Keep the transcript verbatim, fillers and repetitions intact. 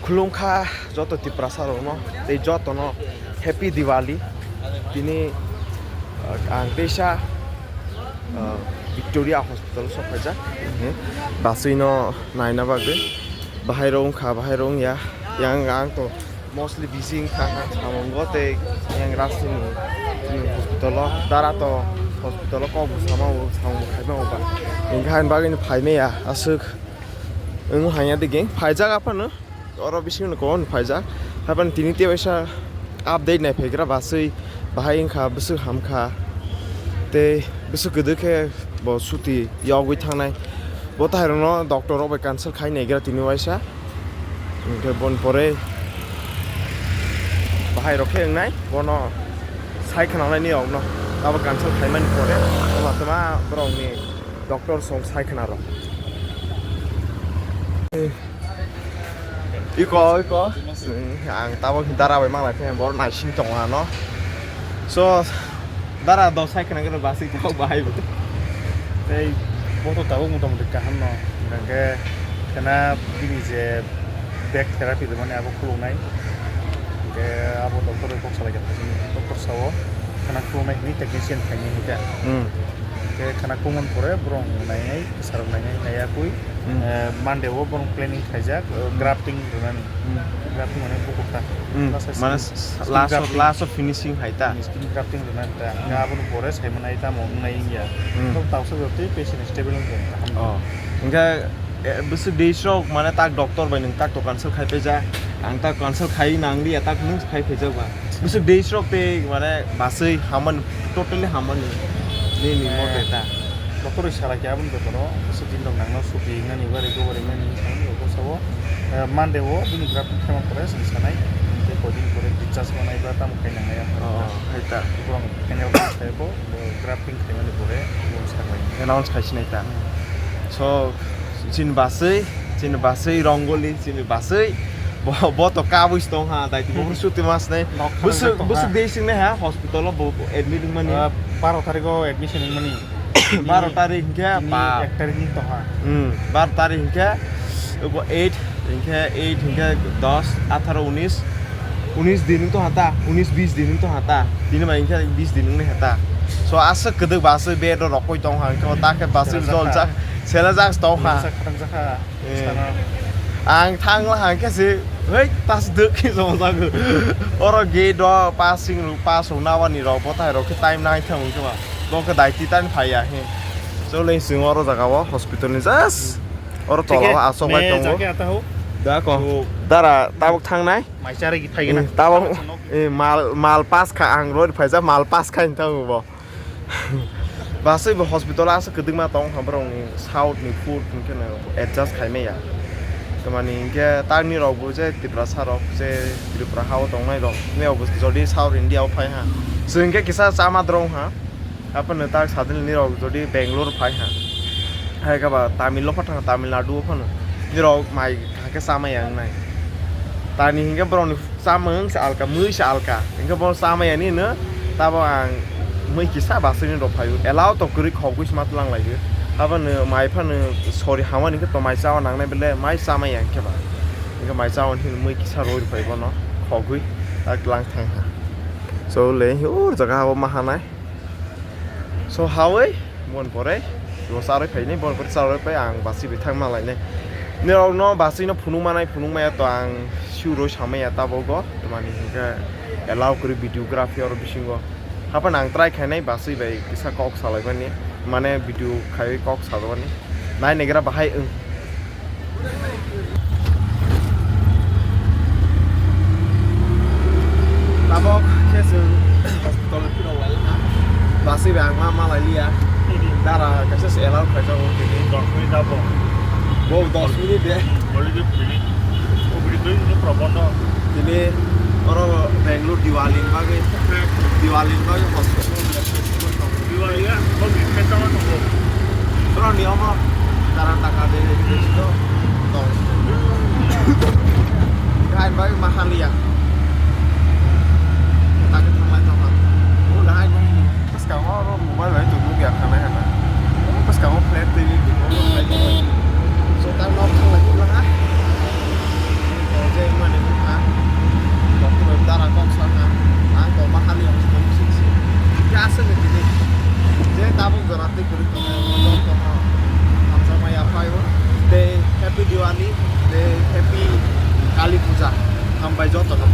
Khulumkha joto Tiprasa rokno tei jotono Happy Diwali. Tini, uh, ang teisa, uh, Victoria Hospital sokphaijak. Mhm. Basui no naina bagwi. Bahai rok wngkha, bahai rok wngya. Yang ang to mostly busy wngkha, samungo tei yang Rajini, tini hospital o, dara to hospital o kok bo sama o, samung bo khaima o ba. Hingkha ani bagwi no phaimaya aswk. Wng hanya de geng phaijak aphano. Oro bisingo no kok phaijak. Hapan tini tei waisa update nai phaigra basui bahai wngkha, bwswk hamkha. Tei bwswk kwdwk khe bo suti yogwi thangnai. Bo tahairokno doctor rok bai consult khai naigra tini waisa. Hwnkhe boni pore bahai rok khe wngnai, bono sai khwnanai ni rokno. Abo consult khaimani pore tama tama borokni doctor song sai khwnarok. Iko, iko. Ang tabok dara bai manglai khe borok naising tongo ano. So, dara do sai khna gwnang basui tabok bahai bo. Tei bo to tabok mota moti kaham no. Hingkhe khna bini je back therapy rwmani abo khuluknai. Hingkhe abo doctor bai kok salai kha, doctor sao khna khuluknai hwnwi technician phainai hwnkhe. Hmm. Hingkhe khna khulukmani pore borok nainai. Sarok nainai naiya kwi, Hmm. eh, Monday o borok planning khaijak, eh, Hmm. grafting rwnani. Hmm. Grafting mane bukhuk ta. Hmm. Last Mane skin, s-, skin last of, grafting. Last of finishing hai ta. Skin grafting rwnani ta. Hmm. Nga aboni pore sai manai tamo wngnai wngya. Hmm. Tok tausa jotoi patient stable wngkha. Oh. Hingkhe, eh, bwswk days rok mane tak doctor bai nwng tak to consult khai paijak. Ang tak consult khai nang liya, tak nwng khai paijak ba. Bwswk days rok tei mane basui hamani, totally hamani. Nini Eh, mote ta. Doctor rok salai khe aboni beparo, bwswk din rok nangno suti wngnani, bari gobar wngnani, aboni beparo sao, eh, Monday o bini grafting khaima pore chwng sanai, tei koidin pore discharge manai ba tamo khai nangnai ang. Oh, hai ta. Borok final khai bo, bo grafting khaimani pore, bo sanai. Announce khai sinai ta. Hmm. So, chini basui, chini basui Rongoli, chini basui. Bo, bo to kabui se tong ha, dai bo suti mas nai. Nok Bwswk, kharang tong ha. Bwswk dei sing nai ha, hospital o bo admit wngmani. Ah, baro tarikh o admission wngmani. Baro tarikh hingkhe Tini ba. Ek tarikh ni tong ha. Hmm, baro tarikh hingkhe, obo eight, hingkhe eight, hingkhe dos, atharo, unis, unis din wng tong ha ta, unis bis din wng tong ha ta. Tini bai hingkhe bis din wng nai ha ta. So, aswk kwdwk ba aswk bed o rokoi tong ha, hingkhe o ta khe baswk Sela jol jakha. Jak, sela jak tong ha. Sela jak kha. Eh. Sana. Ang thangla hang khe se, hei, tas dwk khe joma jago. Oro gate o passing rok, pass rok nabani rok, bothai rok khe time nai thang khe ba. Bo khe daiti tani phaiya he. Chole chwng oro jaga o hospital ni just oro tola o asok bai tongo. Da ko. Dara tabuk thangnai. Mai chari ki phai gana. Eh, tabuk, eh, mal, mal pass kha ang roi phaijak mal pass kha ni thango bo. Basui bo hospital o aswk kwdwkma tong kha borok ni south ni food hwnkhe no adjust khai maya. Tamani hwnkhe tamni rok bo je Tiprasa rok je Tripura ha o tongnai rok maya bo jodi south India o phai ha. Chwng hwnkhe kisa chama drong ha. Haphano tak sadini rok jodi Bangalore phai ha. Hai khe ba Tamil o pha thang Tamil Nadu o phano. Ni rok mai kha khe chama yang nai. Tani hwnkhe borok ni Chamung se alka, mui se alka. Hingke bo chamaya ni no, tabo ang mui kisa basui ni rok phaio. Elao to kwrwi khogwi sma tlang laio. Abo no mai phano sori hamani hingke to mai chawa nangnai bele mai chamaya hingke ba. Hingke mai chawa ni mui kisa roi rok phai bono khogwi tak lang thang ha. So le ur jaga abo ma hanai. So hawi, bon pore, bo charwi phaini, bon pore charwi phai ang basi bai thang ma lainai. Nirok no basi no phunuk manai, phunuk maya to ang sure samaya tabuk go, tamani hingke allow kwrwi videography oro bisingo. Hapan ang try khainai basi bai kisa kok salaimani, mane video khaiwi kok salmani. Nai negra bahai wng. Tabok khe chwng hospital phirok lai ha. Basi bai ang ma malai liya. Dara kaisa se allow khaijak o tini. Dos minute abo. Bo dos minute de. Already minute. Obri doi minute probondo. Tini oro Bangalore Diwali ni bagwi. Diwali ni bagwi hospital. Diwali ya, bo bini khe tama tongo. Borok ni omo Karnataka de, de to tong. Gai bai ma haliya. Tagi thanglai tongkha. O dahai bwskango oro mobile bai tongmung ya khanai hana. Bwskango flat twi, flat twi. So, tak nok thanglai tongkha. Je Tei kwrwi tongnai jotono hamjakma yaphaio. Tei happy Diwali, tei happy Kali Puja. Hambai jotono.